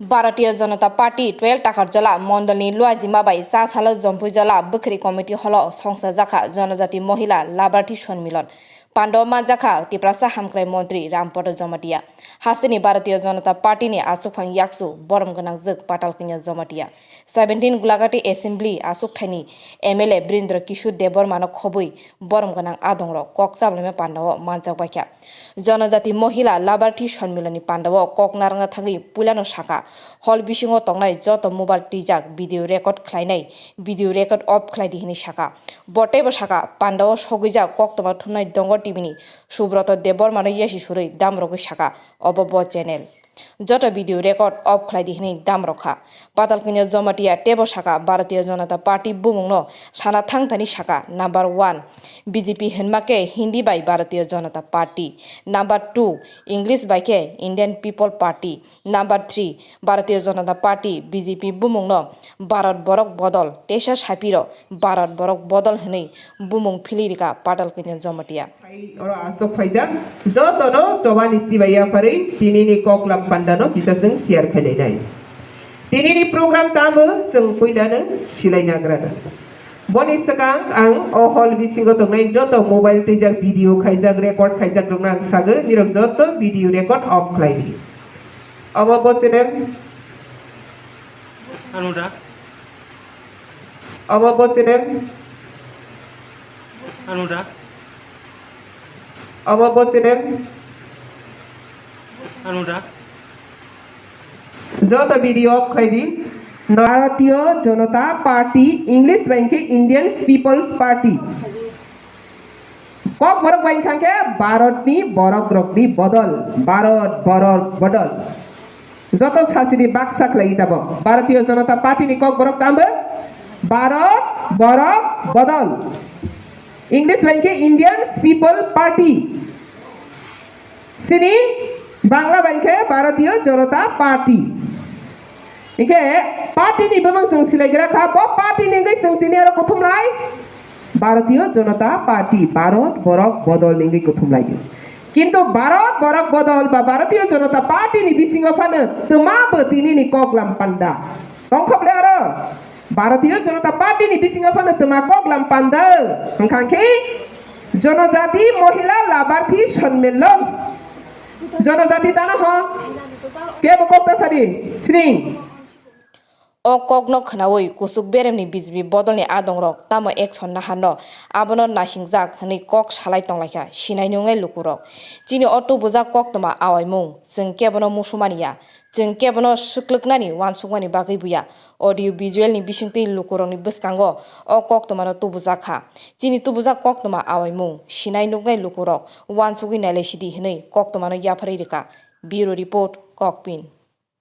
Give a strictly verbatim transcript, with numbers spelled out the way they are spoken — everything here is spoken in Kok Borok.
Bharatiya Janata Party twelve Takarjala mondolni Luajima bai Chasalo Jompuijala Bwkhri Committee Hall o songchajakha Janajati Mohila Labarthi Sonmilon. Pandao manjakha Tiprasa Hamkrai Montri Rampada Jamatia. Hasteni Bharatiya Janata Party ni aswkphang yaksu borom gwnangjwk Patal Kanya Jamatia. Seventeen Gulagati Assembly aswkthaini M L A Brindra Kishore Debbarmano khobwi borom gwnang adongrok kok chablaima pandao manjakbaikha. Janajati Mohila Labarthi Sonmiloni pandao kok narwkna thangwi puilano sakha, hall bisingo tongnai joto mobile twijak video record khlainai video record off khlaidi hinwi sakha. Bo teibo sakha, pandao sogwijak koktwma thumnai Dongor T V ni Subroto Debbarmano yasi surwi damrogwi sakha, obo bo channel. Joto video record off khlaidi hinwi damrokha. Patal Kanya Jamatia teibo sakha, Bharatiya Janata Party bumungno sana thangthani sakha, number one, B J P hinma khe Hindi bai Bharatiya Janata Party, number two, English bai khe Indian People Party, number three, Bharatiya Janata Party, B J P bumungno Bharat Borok Bodol, teisa sapiro Bharat Borok Bodol hinwi bumung philirikha Patal Kanya Jamatia. Phai oro aswk phaijak, jotono chobani chibai yapharwi tinini koklam pandano kisa chwng share khlainai. Tinini program tamo chwng puilano silai nagrana. Boni swkang ang o hall bisingo tongnai joto mobile twijak video khaijak, record khaijak rokno ang sagwi, nirok joto video record off khlaidi. Obo bo channel. Ano da? Obo bo channel. Ano da? Obo bo channel. Ano da? Joto video off khlaidi. Bharatiya Janata Party, English bai khe Indian People's Party. Kok borok bai wngkha khe Bharatni borok rokni bodol, Bharat borok bodol. Joto sasidi baksa khlai tabok. Bharatiya Janata Party ni kok borok tambo Bharat borok bodol. English bai khe Indian People Party. Sini Bangla bai khe Bharatiya Janata Party. Hingkhe party ni bumung chwng silai gra kha, bo party ni wngwi chwng tini aro kuthum lai Bharatiya Janata Party, Bharat Borok Bodol ni wngwi kuthum lai. Kintu Bharat Borok Bodol ba Bharatiya Janata Party ni bisingo phano twma bo tini ni koklam panda. Tongkha bwle aro Bharatiya Janata Party ni bisingo phano twma koklam panda. Hwnkha khe Janajati Mohila Labarthi Sonmilon. Janajati tano ho? Kebo kok ta sadi, sring. O kokno khnaui kusuk beremni B J P bodolni adongrok tamo action naharno abono nasingjak hwnwi kok salai tonglaikha sinai nungnai lukurok. Chini o tubujak koktwma awaimung chwng kebono musumani ya, chwng kebono swklwknani uansukmani bagwi buya. Audio visual ni bisingtwi lukurokni bwskango o koktwmano tubujak kha. Chini tubujak koktwma awaimung sinai nuknai lukurok uansugwi nailaisidi hwnwi koktwmano yapharwi rwkha. Bureau Report, Kokpin.